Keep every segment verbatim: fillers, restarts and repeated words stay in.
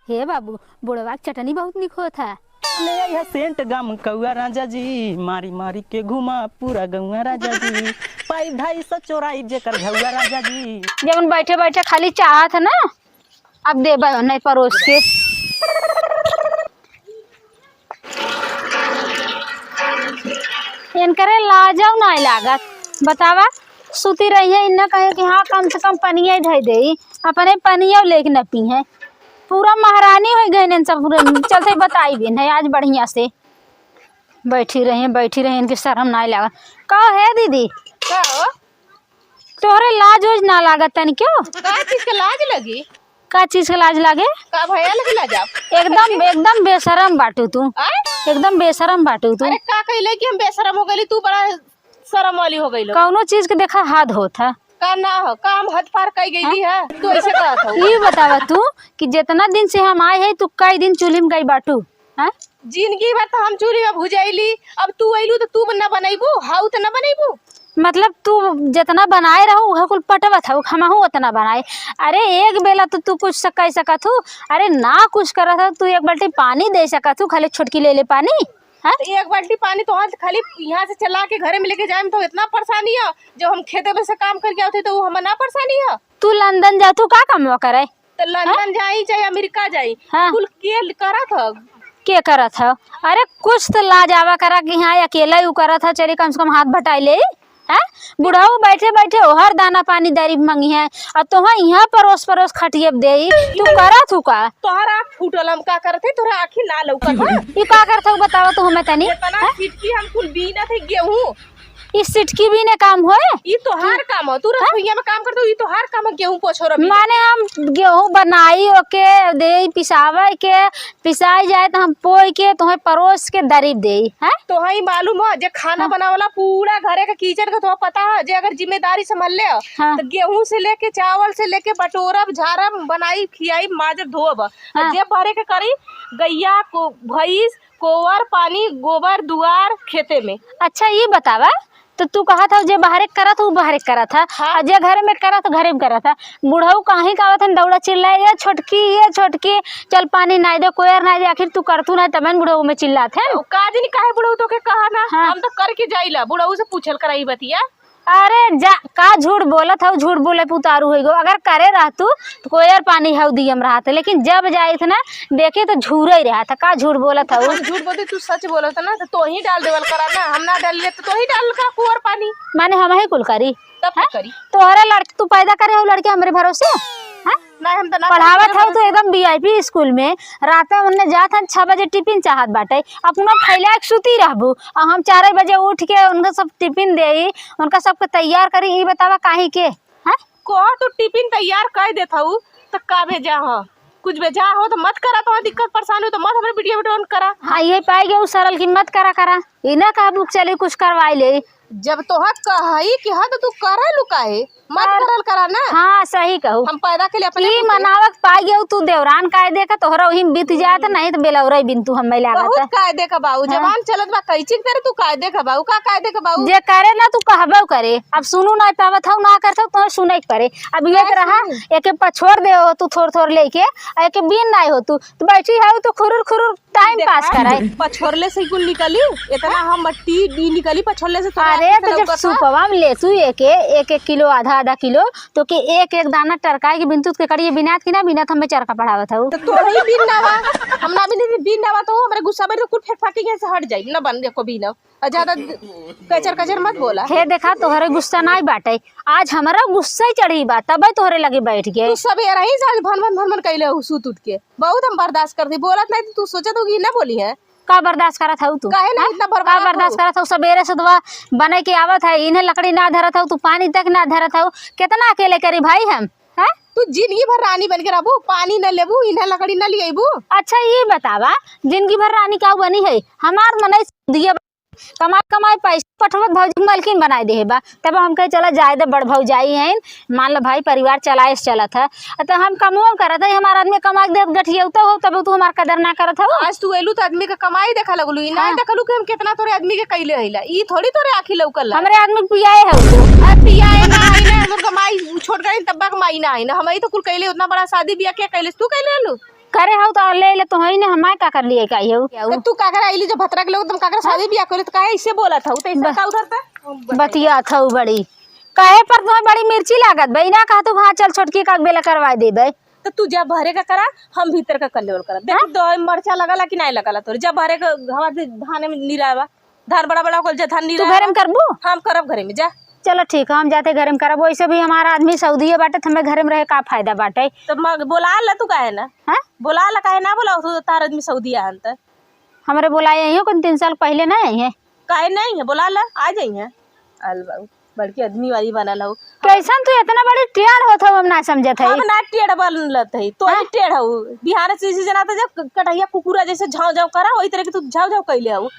हे बाबू, बुढ़वा के चटनी बहुत निक होत है। ले आई है सेंट गम कौआ राजा जी, मारी मारी के घुमा पूरा गौआ राजा जी। पाई ढाई सौ चोराई जेकर घौआ राजा जी। जवन बैठे बैठे खाली चाहत है ना, अब देबे नहीं परोस के। इनकरे लाजौ नाई लागत। बतावा, सुती रही है, इन्ना कहे कि हाँ, कम से कम पनिया ही धई देई, अपने पनिया लेके न पी है। पूरा महारानी हो गई इन सब, पूरे चलते बताई भी नहीं आज बढ़िया से। बैठी रही, बैठी रही, इनके शर्म नाई लागत। का है दीदी? का हो? तोहरे लाज ओज ना लागत तनी क्यों? का चीज के लाज लगी? का चीज के लाज लागे? का भैया लगे लाज आप? एकदम, एकदम बेशरम बाटू तू। आय? एकदम बेशरम बाटू तू। अरे का कहिले कि हम बेशरम हो गइली, तू बड़ा शर्म वाली हो गइलो। कौनो चीज के देखा हद होत है। का ना हो, का हम हद पार कई गइली हाँ? है? तू ऐसे कहत हो। ई बतावा तू कि जितना दिन से हम आए हैं, तू कई दिन चूल्ही में गई बाटू? हाँ? जिंदगी भर तो हम चूल्ही में भुजैली, अब तू अइलू तो तू न बनैबू, हाउ तो न बनैबू। मतलब तू जितना बनाए रहू, उहे कुल पटवत हऊ, हमहू उतना बनाए। अरे एक बेला तो तू कुछ स-, कह सकत हू, अरे ना कुछ करत हऊ, तू एक बाल्टी पानी दे सकत हू, खाली छोटकी ले ले पानी, हाँ? तो एक बाल्टी पानी तो हाथ खाली यहाँ से चला के घरे में लेके जाए में तो इतना परेशानी है, जब हम खेते में से काम करके आते तो वो हमें ना परेशानी है। तू लंदन जा, तू का कमवा करे? तो लंदन हाँ? जाई चाहे अमेरिका जाई, हाँ। कुल के करत ह? के करत ह? अरे कुछ तो लाज आवा करा कि हाँ अकेला ही उ करत ह, चली कम से कम हाथ बटाई ले। हैं? बुढ़ऊ बैठे बैठे ओहर दाना पानी दरी मंगी है, और तोहा यहाँ परोस परोस खटिए देई, तू करत हु का? तोहरा फूटल हम का करत है, तोहरा आँखी ना लौकत है? ई का करत हु बतावा तू हमें तनी? इतना हैं? सिटकी हम कुल बीनत है गेहूँ, ई सिटकी बीने काम होए? ई तोहार काम हो, तू हाँ? रसोईया में काम करत हो, ई तोहार काम हो, गेहूं पोछो रबी। माने हम गेहूं बनाई, ओके देई पिसावे के, पिसाई जाए तो हम पोई के तोहे परोस के दरीब देई, हैं? तोहे ई मालूम हो जे खाना हाँ। बनावला पूरा घरे के किचन के तोहे पता है, जे अगर जिम्मेदारी संभाल ले हाँ। तो गेहूं से लेके चावल से लेके बटोरब, झारब, बनाई, खियाई, माजब, धोब। हाँ। जे भरे के करी गैया को भैंस कोवर, पानी, गोबर, दुआर, खेते में। अच्छा, ई बतावा, तो तू कहत हऊ, जे बाहरे करत ह, उ बाहरे करत ह, हाँ। और जे घरे में करत ह, घरे में करत ह। बुढ़ऊ काहे का आवत हन, दौड़ा चिल्लाए, "ये छोटकी, ये छोटकी, चल पानी नाई दे, कोयर नाई दे।" आखिर तू करतू ना, तबे न बुढ़ऊ में चिल्लात है। ओ, का जानी काहे बुढ़ऊ तोके कहा ना, हाँ। हम तो करके जाइला, बुढ़ऊ से पूछल कराई बतिया। अरे जा, का झूठ बोलत हऊ, झूठ बोले पे उतारू होई गो। अगर करे रहतू तो कोयर पानी हऊ दियम रहत, लेकिन जब जाइत ना देखे तो झूरे ही रहत, का झूठ बोलत हऊ? हम झूठ बोलती, तू सच बोलत ना तो तोही डाल देवल करा ना, हम ना डालिए तो तोही डाल का कुआर पानी। माने हम ही कुल करी? तब हैं? करी। तोहरे लड़के तू पैदा करे हो लड़के हमरे भरोसे? हैं? नहीं, हम तो ना पढ़ावत करते हऊ तो एकदम वीआईपी स्कूल में, रात में उन्ने जात हन छह बजे टिफिन चाहत बाटे, अपना फैला के सूती रहबू, और हम चार बजे उठ के उनका सब टिफिन देई, उनका सबके तैयार करी, ई बतावा काहे के? हैं? कह तू टिफिन तैयार कर देत हऊ, तो का भेजा ह? कुछ भेजा हो तो मत करा, तो दिक्कत परेशान हो तो मत हमरे वीडियो वीडियो on करा। हाँ, ये पाई गए उ सरल की मत करा करा, ई ना कहबू चली कुछ करवाई ले। जब तोहा कहई कि हाँ, तो तू करे लुकाए, मत अरे, करल करा ना। हाँ, सही कहू। हम पैदा के लिए अपने ई को मनावक पाई गयो तू देवरान काहे देखा, तोहरा ओही में बीत जात, हम्म। नहीं तो बेलौरई बिन तू हमें लागत बहुत है। कायदे का बाऊ, हाँ। जबान चलत बा, कैची के तरह तू कायदे का बाऊ, का कायदे का बाऊ? जे करे ना तू कहबो करे, अब सुनू ना पावत हऊ, ना करत हऊ, तोहे सुने के पड़े। अब ये हाँ, रहा, सुन। एके पछोड़ दे हो तू थोड़ थोड़ लेके, आ एके बीन नाई हो तू, तो बैठी हऊ तो खुरुर खुरुर टाइम देखा, पास कराए। पछोरले से कुल निकली, इतना हम मट्टी दी निकली पछोरले से तोरा अरे, आँखी से तो जब लौकत ह। सुपवा में लेतू एके, एक एक किलो, आधा आधा किलो, तो के एक एक दाना टरकाए के बिनतू के करिए बिनात की ना बिनात हमें चरका पढ़ावत हऊ। तो तोहरी बिन ना बा, हम ना बिन, बिन ना बा तो हमरे गुस्सा में तो कुल फेंक फाके यहाँ से हट जाई, ना बन देखो बिन। आ ज्यादा कचर कचर मत बोला। हे देखा, तोहरे गुस्सा नाई बाटे, आज हमारा गुस्सा ही चढ़ी बा, तबे तोहरे लगे बैठ गए। तू सबेरे ही से आज भन भन भन भन कैले हो सूत उठ के। बहुत हम बर्दाश्त करती, बोलत नहीं तो तू सोचत हो कि ना बोली है। का बर्दाश्त करत हऊ तू? काहे ना हाँ? इतना भर का भर बर्दाश्त तू? करत हऊ? सबेरे से दुआ बने के आवत है, इन्हें लकड़ी ना धरत हऊ, तू पानी तक ना धरत हऊ, कितना अकेले करी भाई हम, हैं? तू जिंदगी भर रानी बन के रहबू, पानी न लेबू, इन्हें लकड़ी न लिएबू। अच्छा, ये बतावा, जिंदगी भर रानी का बनी है? हमार मनई दिए कमाई कमाई पैसा पठवत भौजी के मलकिन बनाए देहे बा, तब हम कहे, "चला जाए दे, बड़ भौजाई हैं, मान लो भाई, परिवार चलाए से चलत है।" तो हम कमो करत है, हमार आदमी कमा के देत गठियौतो हो, तब तू हमार कदर ना करत हो। आज तू अइलू तो आदमी के कमाई देखा लगलू, ई ना हाँ। देखलू कि हम कितना तोरे आदमी के कैले हईला, ई थोड़ी तोरे आँखी लौकल है। हमरे आदमी के पियाए हो तू। अरे पियाए ना आई ना, हमर कमाई छोट करी तब कमाई ना आई ना, हम ई तो कुल कैले, उतना बड़ा शादी बियाह क्या कैले, तू कैले रहलू? करे हउ तो ले ले, तो हई ने, हमारे का कर लिए का हउ? तो तू का कर आइली जब भतरा के लोग, तुम का कर शादी बियाह करे, तो काहे ऐसे बोलत हउ? तो ऐसा ब-, का उधर था? बतियात हउ बड़ी। काहे पर तुम्हें बड़ी मिर्ची लागत बे? ना कहा तू, "हाँ, चल छोटकी का बेला करवा देबे।" तो तू जा बहरे का करा, हम भीतर का कर लेवल करा। देख हाँ? तो मरचा लगाला कि नहीं लगाला तोरे? जा बहरे का, हमारे धाने में निरावा। धान बड़ा बड़ा होल जा, धान तू निरावा। घरे में करबू? हम करब घरे में, जा। चलो ठीक है, हम जाते घरे में करब। वैसे भी हमारा आदमी सऊदीए बाटे, तो हमें घरे में रहे का फायदा बाटे? तो मग बोला ला तू काहे ना? हाँ? बोला ला काहे ना बोला, तू तार आदमी सऊदीए हन त। हमरे बोलाए आई हो, कौन तीन साल पहले ना आई है? काहे नहीं है? बोला ला, आ जाई है। आल बाऊ, बड़की आदमी वाली बनल हो। कैसन तू इतना बड़ी टेढ़ होत हो, हम ना समझत है। हम ना टेढ़ बनलत है, तो हाँ? ही टेढ़ हो। बिहार से इसी जना तो जब कटहिया कुकुरा जैसे झाव झाव करा, वही तरह के तू झाव झाव कैले हो।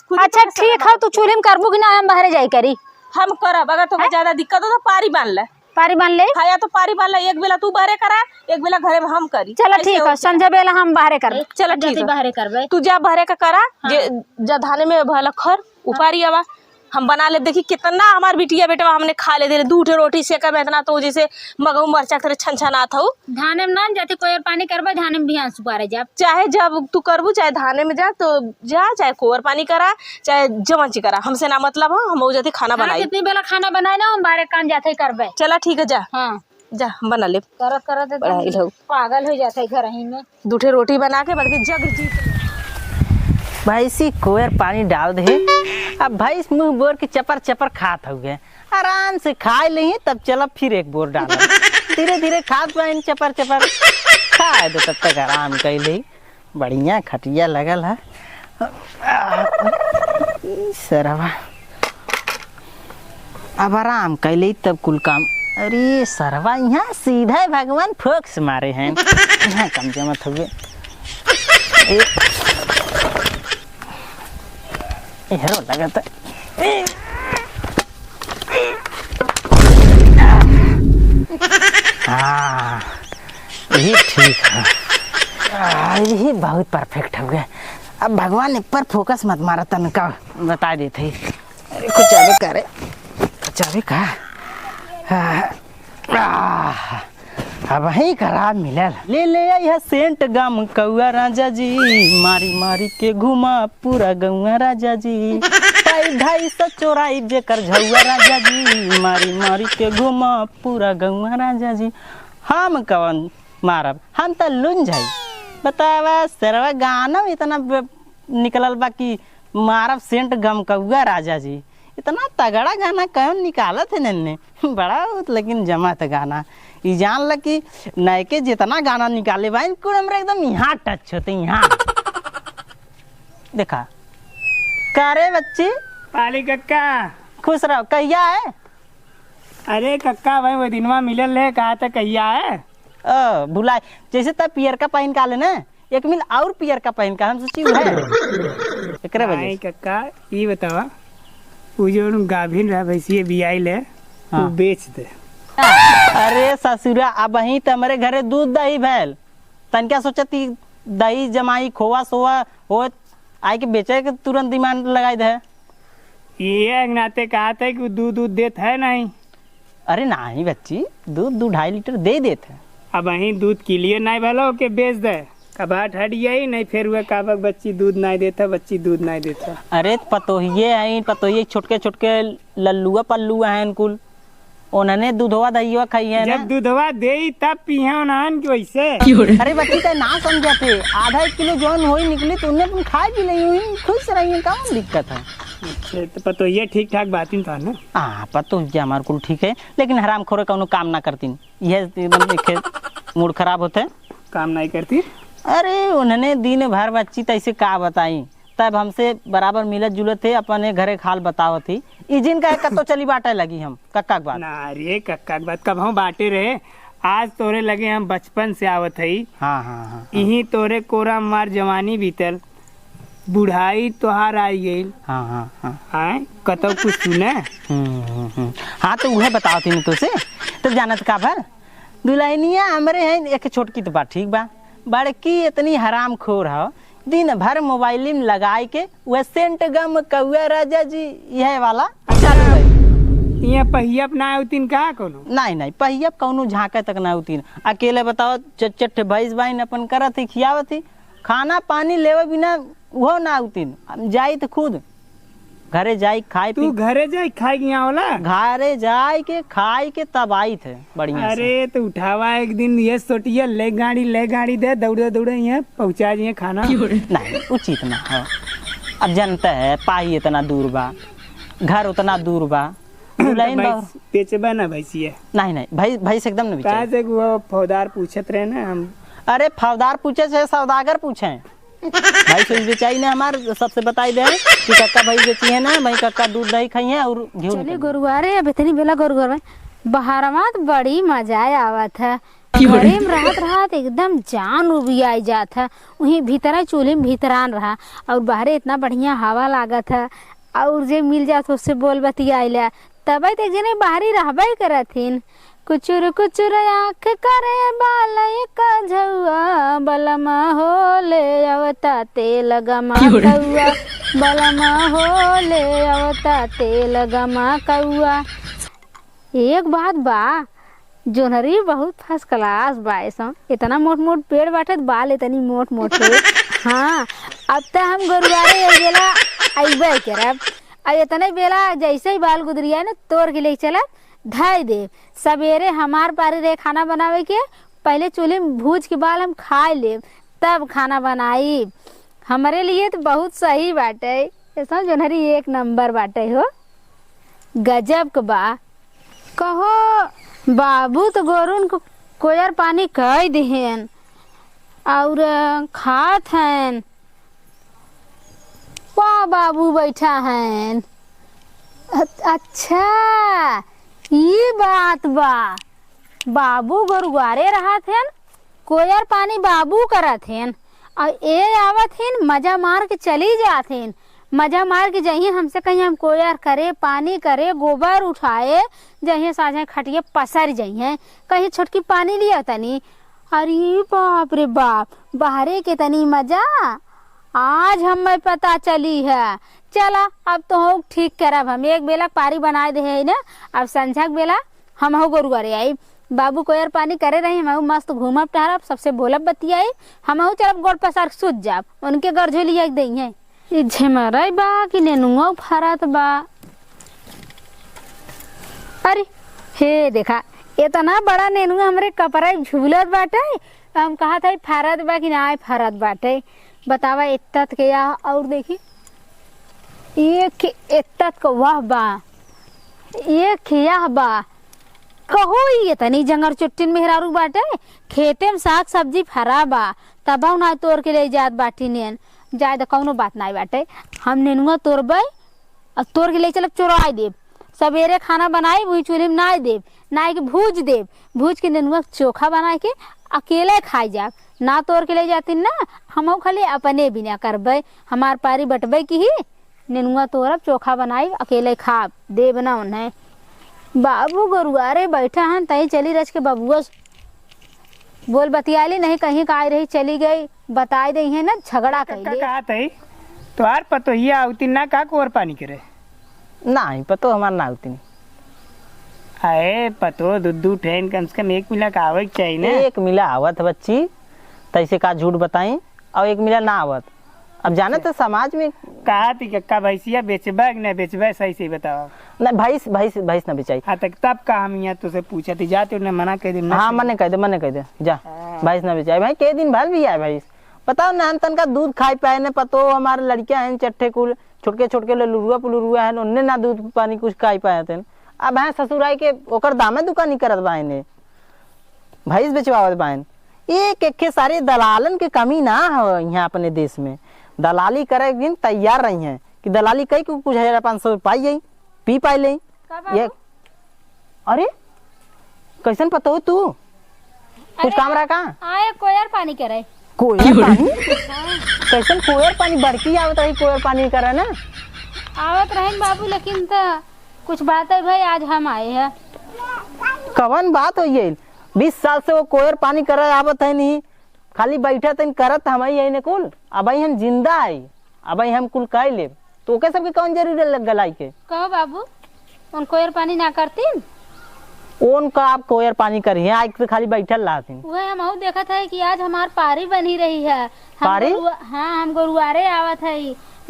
खुद अच्छा, ठीक है, तू चूल्हे में करबू कि ना, हम बहरे जाई करी? हम करब, अगर तोके हाँ? ज्यादा दिक्कत हो तो पारी बांध ले। पारी बांध ले? हाँ, या तो पारी बांध ले, एक बेला तू बहरे करा, एक बेला घरे में हम करी। चलो ऐसे ठीक हो है, जाए। संझा बेला हम बहरे करबे। चलो ठीक है। बहरे करबे। तू जा बहरे का करा, हाँ। जे, जा धाने में भला खर, उपारी आवा। हम बना ले, देखी कितना हमार बिटिया बेटवा हमने खा ले दे, दू ठे रोटी सेका में इतना तो जैसे मगहू मरचा के तरह छन छनात हऊ। धाने में ना जाते, कोयर पानी करबे, धाने में बिहान सुपारे जाब। चाहे जब तू करबू, चाहे धाने में जा, तो जा, चाहे कोयर पानी करा, चाहे जवन चीज करा, हमसे ना मतलब हो, हम ऊ जाते खाना हाँ, बनाई। जितनी बेला खाना बनाए ना, हम बाहरे काम जाते ही करबे। चला ठीक है, जा। हाँ। जा, हम बना लेब। करत करत एकदम पढ़ाई लो। पागल हो जाते घर ही में। दू ठे रोटी बना के बल्कि जग जीत ले। भैंसी कोयर पानी डाल दे। अब भैंस मुंह बोर के चपर चपर खात हउए। आराम से खाए लेही, तब चलब फिर एक बोर डालब। धीरे धीरे खात बाइन चपर चपर। खाए दे तब तक आराम कइ लेही। बढ़िया खटिया लगल है। ई सरवा। अब आराम कइ लेही तब कुल काम। अरे सरवा, इहाँ सीधे भगवान फोक्स मारे हैं। इहाँ कम जमत हउए। ए, एहरो लगत। हाँ, यही ठीक है। आ, यही बहुत perfect हउए। अब भगवान एक पर focus मत मारा, तनका बता देत ही। अरे, कुछ अबे करे, कुछ अबे का? आ, आ, अबहीं खराब मिलल। ले ले आई है सेंट गम कौआ राजा जी, मारी मारी के घुमा पूरा गौआ राजा जी। पाई ढाई सौ चोराई जेकर झौआ राजा जी, मारी मारी के घुमा पूरा गौआ राजा जी। हम कवन मारब, हम त लुन जाई। बतावा सरवा गाना इतना ब-, निकलल बा कि मारब सेंट गम कौआ राजा जी। इतना तगड़ा गाना कौन निकालत है नन्ने? बड़ा बहुत लेकिन जमात गाना। ई जान ल कि नयके जितना गाना निकाले बा, इनको हमरा एकदम यहाँ touch होते, यहाँ। देखा। का रे बच्ची? पाली कक्का। खुश रहो। कहिया है? अरे कक्का भाई, वो दिनवा मिलल है, कहा था कहिया है? ओ, भुलाए। जैसे तब पियरका पहिन का लेने, एक मिल और पियरका पहिन का, हम सोची है। एकरे वजह नहीं से। कक्का, ई बतावा, उ जो गाभिन रहा भैंसिए बियाइल है, हाँ। उ बेच दे। अरे ससुरा, अबहीं त हमरे घरे दूध दही भैल। तनका सोचत ई दही जमाई, खोवा सोवा होत, आइके बेचे के तुरंत demand लगाई दे। ये नाते कहा था कि दूध दूध देत है नहीं। अरे नाही बच्ची, दूध दू ढाई लीटर दे देत है। अबहीं दूध किलिए नाही भला ओके बेच दे। कबाट हट जाई, नहीं फिर हुआ काबक बच्ची दूध नाही देत है, बच्ची दूध नाही देत है। अरे पतोहिए हैं, पतोहिए छोटके छोटके लल्लुआ पल्लुआ हैं कुल। उन्हने दूधवा दहिया खाई है ना। जब दूधवा देई तब पीहे उन्हन के वैसे। अरे बच्ची ते ना समझत है, आधा एक किलो जौन होई निकली तो उन्हें अपन खाए पी लेई, वही खुश रही, कौन दिक्कत है? अच्छा, तो पतोहिए ठीक ठाक बातिन तो है ना? हाँ, पतोहिए हमार कुल ठीक है, लेकिन हरामखोरे कौनो काम ना करतीन। यह एकदम देखे मूड खराब होते। काम नहीं करती? अरे, उन्हने दिन भर बच्ची त ऐसे का बताई, तब हमसे बराबर मिलत जुलत थे, अपने घरे के हाल बतावत थी। ई जिन का कत्तो चली बाटे लगी हम, कक्का के बात। ना रे, कक्का के बात कब हम बाटे रहे? आज तोरे लगे हम बचपन से आवत हई। हाँ, हाँ, हाँ, हाँ। इहीं तोरे कोरा मार जवानी बीतल। बुढ़ाई तोहार आई गइल। हाँ, हाँ, हाँ। आय, कतौ कुछ सुने? हम्म, हम्म, हम्म। हाँ, तो उहे बतावत हई न तोसे। तो जानत का भर? दुल्हनिया हमरे हैं, एक छोटकी तो बा, ठीक बा। बड़की इतनी हरामखोर ह, दिन भर मोबाइल में लगाई के वह सेंट गम कौआ राजा जी, यह वाला चालू है। ये पहियप ना आवतिन का कोनो? नहीं, नहीं, पहियप कौनो झांके तक ना आवतिन। अकेले बताओ, च-, चट्ठे भैंस बाइन अपन करत ही, खियावत ही, खाना पानी लेवे बिना उहो ना आवतिन। हम जाई त खुद घरे जाई, खाई तू पी। घरे जाई, खाई के यहाँ होला? घरे जाई के, खाई के तब आई थे बढ़िया से। अरे, तो उठावा एक दिन ये सोटिया, ले गाड़ी, ले गाड़ी दे, दौड़े, दौड़े यहाँ पहुँचा जाइए खाना। नहीं, उचित ना हो। अब जनते है, पाही इतना दूर बा, घर उतना दूर बा, तो दुल्हन भैंस बा- बेचबा ना भैंसिया? नहीं, नहीं, भैंस, भैंस एकदम नहीं बेचाई। कहाँ से वो फौदार पूछत रहे ना हम। अरे, फौदार पूछे से सौदागर पूछे। भैंस उस बेचाई ने हमार सबसे बताई दे कि कक्का भैंस बेची है ना, भाई कक्का दूध दही खाई है और घी चले निकल। गोरुआ रे, अब इतनी बेला गोरुआ रे, बहरवा त बड़ी मजा आवत है। घरे में रहत रहत एकदम जान उबियाई जात है। वहीं भीतरा चूल्हे में भीतरान रहा और बाहरे इतना बढ़िया हवा लागत है। और जे मिल जात उससे बोल बतियाइला, तबे तो एक जने बाहरी रहबे करथिन। कुचुर कुचुर आँख करे बालय का झौआ, बलमा हो ले अवता तेल गमा कौआ, बलमा हो ले अवता तेल गमा कौआ। एक बात बा, जोनहरी बहुत first class बा, ऐसा इतना मोट मोट पेड़ बाटे, बाल इतनी मोट मोट है। हाँ, अब त हम गोरुआरे एक बेला अइबे करब। अब इतने बेला जैसे ही बाल गुदरिया ना, तोड़ के ले चलब, धइ देब। सबेरे हमार पारी रहे खाना बनावे के, पहले चूल्हे में भूज के बाल हम खाए लेब, तब खाना बनाई। हमरे लिए तो बहुत सही बाटे, ऐसा जोनहरी एक नंबर बाटे हो, गजब के बा। कहो, बाबू तो गोरुन को कोयर पानी कई दिहेन और खात हैं। वाह, बाबू बैठा हैं। अ-, अच्छा, ई बात बा। बाबू गोरुआरे रहत हैं, कोयर पानी बाबू करत हैं। और ए आवत हैं, मजा मार के चली जात हैं। मजा मार के जइहें, हमसे कहीं हम कोयर करे, पानी करे, गोबर उठाए, जइहें साझे खटिए पसर जइहें, कहीं छोटकी पानी लिया तनी। अरे बाप रे बाप, बाहरे के तनी मजा, आज हमें पता चली है। चला, अब तो हो ठीक करब हम, एक बेला पारी बनाए दे है ना, अब संझा के बेला हमहू गोरुआरे आई। बाबू कोयर पानी करे रही, हमहू मस्त घूमब टहरब, सबसे बोलब बतियाई, हमहू चलब गोड़ पसार के सुत जाब, उनके गरझोली एक दइहें। ई झेमरई बा कि नेनुआ फरत बा? अरे, हे देखा, इतना बड़ा नेनुआ हमरे कपड़ा में झूलत बाटे, हम कहत हई फरत बा कि नाहीं फरत बाटे। बतावा, एत्तत के या, और देखी, एक एत्तत के वाह बा, एक यह बा। कहो, ई इतनी जंगर चुट्टिन मेहरारू बाटे, खेते में साग सब्जी फरा बा, तबहु ना तोड़ के ले जात बाटी नेन। जाए द, कौनो बात नाई बाटे, हम नेनुआ तोड़बे, और तोड़ के ले चलब, चोराई देब। सबेरे खाना बनाई, वही चूल्हे में नाई देब, नाई के भूज देब, भूज के नेनुआ के चोखा बनाए के अकेले खाई जाब। ना तोड़ के ले जातिन ना, हमहू खाली अपने बिना करबे, हमार पारी बटबे की ही। नेनुआ तोड़ब, चोखा बनाई, अकेले खाब, देब ना उन्हें। बाबू गोरुआरे बैठा हन, तहीं चली रच के बबुआ स-, बोल बतियाली, नहीं कहीं का आई रही, चली गई, बताई दइहें ना, झगड़ा कक्का कइले। कहा तई, तोहार पतोहिया आवती ना का कोर पानी करे? नाहीं, पतो हमार ना आवती। अरे पतो दू दू ठेन, कम से कम एक मिला का आवे के चाहिए ना। एक मिला आवत बच्ची, तैसे का झूठ बताई, और एक मिला ना आवत। अब जाने तो समाज में कहा थी कक्का भैंसिया बेचबा कि ना बेचबा, सही सही बताओ। ना, भैंस, भैंस, भैंस ना बेचाई। हाँ, तक तब का हम यहाँ तुझसे पूछा थी, जाते उन्हें मना कह दे, ना हाँ, सही। मने कह दे, मने कह दे, जा। हाँ। भैंस ना बेचाई भाई, के दिन भर भी आए भैंस। बताओ ना, हम तनका दूध खाई पाए ने, पतो हमारे लड़कियां हैं चट्ठे कुल, छोटके छोटके ले लुरुआ पुलुरुआ हैं, उनने ना दूध पानी कुछ खाई पाए थे। अब हैं ससुराई के ओकर दामे दुकानी करत बाए ने। भैंस बेचवावत बाइन। एक, एक के सारे दलालन के कमी ना हो यहाँ अपने देश में। दलाली करे के दिन तैयार रही हैं कि दलाली कई को कुछ हजार पाँच सौ पाई जाई, पी पाई लेई। का बाबू? ये, अरे, कैसन पतो हो तू? कुछ अरे, काम रहा का? आए कोयर पानी करे। कोयर पानी? हाँ। कैसन कोयर पानी? बड़की आवत रही कोयर पानी करे ना? आवत रहे न बाबू, लेकिन त कुछ बात है भाई, आज हम आए हैं। कवन बात हो ये? बीस साल से वो कोयर पानी करे आवत है नहीं, खाली बैठे तन करत हम ही है ने कुल। अब ही हम जिंदा है, अब ही हम कुल कह लेब। तो ओके सबके कौन जरूरत लग गलाई के? कहो बाबू। उन कोयर पानी ना करतीन? उनका आप कोयर पानी करिहैं, आज तो खाली बैठल रहतीन। उहे हमहू देखत है कि आज हमार पारी बनी रही है। हम पारी? गोरुआ-, हाँ, हम गोरुआरे आवत है,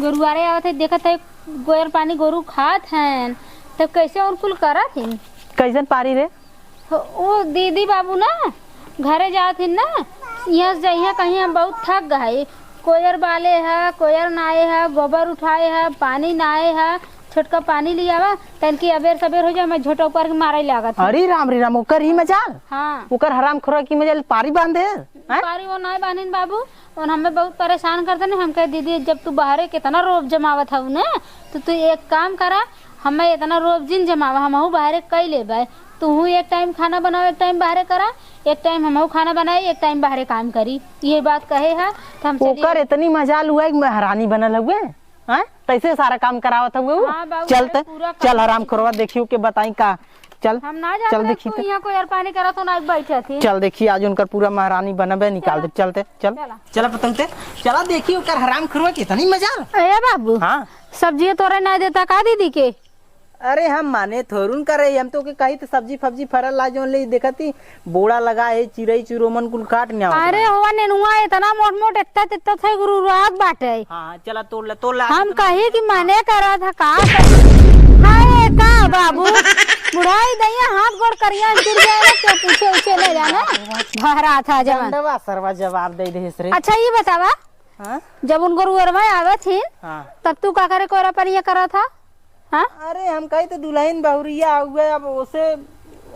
गोरुआरे आवत है, देखत है कोयर पानी गोरू खात हैं, तब कैसे उन कुल करत हैं? कैसन पारी रे? ओ दीदी बाबू ना घरे जात हिन ना, यहाँ से जइहे कहीं हम बहुत थक गए। कोयर बाले है, कोयर नाए है, गोबर उठाए है, पानी नाए है, छोटका पानी लियावा, तनकी अबेर सबेर हो जाए, मैं झोटा ऊपर के मारे लागत है। अरे राम रे राम, ओकर ही मजाल? हाँ। ओकर हराम खोरा की मजाल पारी बांधे, हैं? पारी वो नाए बांधिन बाबू, और हमें बहुत परेशान करते ना। हम कह दीदी, जब तू बाहरे कितना रोब जमावत हऊ ना, तो तू एक काम करा, हमें इतना रोब जिन जमावा, हमहू बाहरे कई लेबे। तूहू एक टाइम खाना बनाओ, एक टाइम बाहरे करा, एक टाइम हमहू खाना बनाई, एक टाइम बाहरे काम करी। ये बात कहे है तो हम चलिए। ओकर इतनी मजाल हुआ कि महारानी बनल हुए, हैं? तैसे सारा काम करावत हुए उ। हाँ बाबू, चल अरे ते, पूरा चल काम हराम खोरवा, देखियो के बताई का। चल, हम ना जाते चल रहे, देखी तू ते। यहाँ कोयर पानी करत हो ना, बैठे थे। चल देखी, आज उनकर पूरा महारानी बनबे, निकाल चला। दे। चल ते, चल। चला। चला पतंग ते, चला देखी ओकर हराम खोरवा कितनी मजाल। ए बाबू, हाँ। सब्जी तोरे ना देता का दीदी के? अरे हम माने थोरुन करे, हम तो के कही तो सब्जी फब्जी फरल ला जोन ले देखती, बोड़ा लगा है, चिरई चुरोमन कुल काट न्यावत अरे बा। हुआ नेनुआ इतना मोट मोट इतना तित्ता थे गुरु रात बाटे। हाँ, हाँ, चला तोड़ ले, तोड़ ले, हम तोड़ ले। कही कि मने करा था का कर-, हाय का बाबू, बुढ़ाई दैया हाथ गोड़ करिया गिर गया ना, तो पूछे उछे नहीं जाना, भरा था जवन। डंडवा सरवा जवाब दे दे रे। अच्छा ये बतावा, हाँ? जब उन गोरुअरवा आवत ही, हाँ। तब तू का करे कोरा परिया करा था? हाँ? अरे हम कही तो दुल्हन बहुरिया हुए, अब ओसे,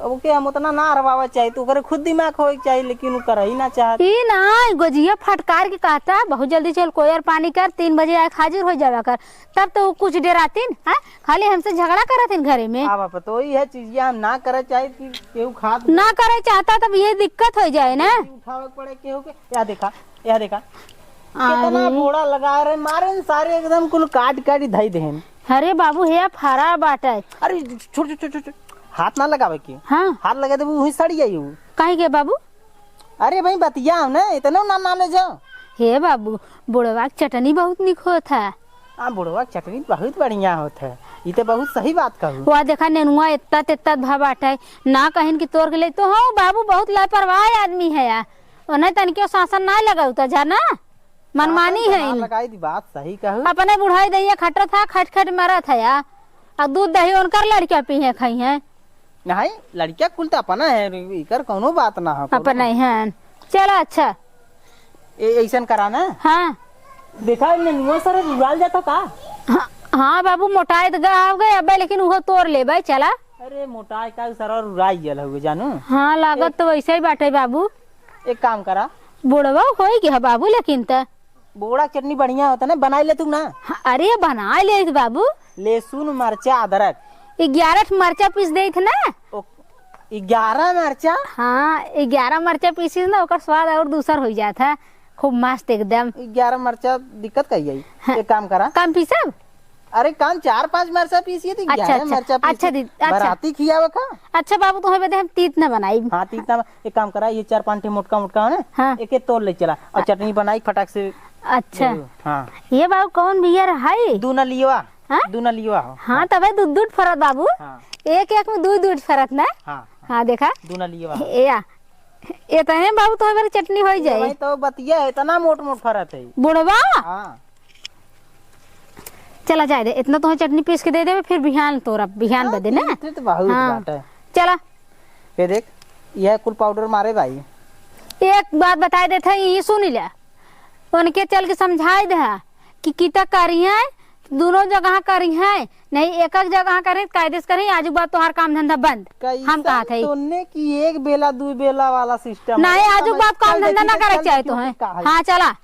ओके हम उतना ना हरवावा चाहिए, तो ओकरे खुद दिमाग होए के चाहिए, लेकिन वो करही ना चाहत। ई ना, गोजिया फटकार के कहता, "बहुत जल्दी चल, कोयर पानी कर, तीन बजे आके हाजिर हो जावा कर।" तब तो वो कुछ डेरातीन, हाँ? खाली हमसे झगड़ा करतीन घरे में। अब, अब तो यह चीजिया हम ना करे चाहिए कि केहू खात ना करे चाहता, तब ये दिक्कत हो जाए ना। उठावे के पड़े केहू के। या देखा, या देखा, कितना अरे। बोड़ा लगा रहे, मारे न सारे एकदम कुल काट काट धई देहन। अरे बाबू, हे फरा बाटे। अरे छोड़, छोड़, छोड़, छोड़, छोड़। हाथ ना लगावे के। हाँ। हाथ लगा देबू, वहीं सड़ जाई उ। काहे के बाबू? अरे भाई, बतिया ना, इतना ना, ना ले जाओ। हे बाबू, बुढ़वा के चटनी बहुत निक होत है। हाँ, बुढ़वा के चटनी बहुत बढ़िया होत है। ई तो बहुत सही बात कहू। वह देखा, नेनुआ इतना तेतना भा बाटे, ना कहिन कि तोड़ के ले तो हो बाबू, बहुत लापरवाह आदमी है यार। उन्हें तनिको शासन ना लगाऊ त जाना, मनमानी शासन तो है ना इन। लगाई दी, बात सही कहू। अपने बुढ़ाई दैया खटत था, खट खट मरत है या। अब दूध दही उनकर लड़कियां पी हैं, खाई हैं। नहीं, लड़कियां कुल तो अपना है, इकर कौनो बात ना हो, कौनो अपना बात। है। चला अच्छा। ए, ऐसन करा ना। हाँ। देखा, नेनुआ सर रुआल जाता का? हाँ, हाँ बाबू, मोटाए तो गा हो गए अबे, लेकिन उहो तोड़ लेबे, चला। अरे मोटाए का, सर रुआई गल हुए जानू। हाँ, लागत एक तो वैसे ही बाटे बाबू। एक काम करा। बुढ़वा होई गया बाबू, लेकिन त। बोड़ा के चटनी बढ़िया होता ना, बनाई ले तू ना। हाँ, अरे बनाई ले बाबू। लहसुन, मरचा, अदरक। ग्यारह ठे मरचा पीस देत ना। ओ, ग्यारह मरचा? हाँ, ग्यारह मरचा पीसिस ना, ओकर स्वाद और दूसर हो जात है, खूब मस्त एकदम। ग्यारह मरचा दिक्कत कही जाई। हाँ। एक काम करा। कम पीसब? अरे कम चार पाँच मरचा पीसिए तो अच्छा, ग्यारह अच्छा, मरचा पीसिए। अच्छा दीदी, अच्छा। बराती खियावे का? अच्छा बाबू, तुम्हें बदे हम तीत ना बनाई। हाँ, तीत ना, एक काम करा, ये चार पाँच ठे मोटका मोटका है ना, हाँ। एक एक तोड़ ले चला और चटनी बनाई फटाक से। अच्छा। जरूर, हाँ। ये बाबू कौन बियर है? दूना लियवा। हाँ? दूना लियवा हो। हाँ, हाँ। तबे दूध दूध फरत बाबू। हाँ। एक एक में दूध दूध फरत ना। हाँ, हाँ। हाँ, देखा। दूना लियवा हो। ए, या। इतने बाबू तो हमारी चटनी हो ये जाए। भाई तो बतिया है, इतना मोट मोट फरत है। बुढ़वा। हाँ। चला जाए दे, इतना तो चटनी पीस के दे देबे, फिर बिहान तोरा, बिहान हाँ, बदे ना। तीत तो बहुत हाँ। बात है। चला। ये देख, यह कुल पाउडर मारे भाई। एक बात बताए देत है, ये सुन ले, उनके चल के समझाए दे, कि किता करी है, दोनों जगह करी है, नहीं एक एक जगह करी, कायदे से करी, आज के बाद तोहार काम धंधा बंद। हम कैसन कहत है। तोने की एक बेला, दू बेला वाला सिस्टम नहीं, है, आज के समझ बाद काम चल धंधा देखी ना तो करे चल चाहे देखी तो है। का है। हाँ, चला।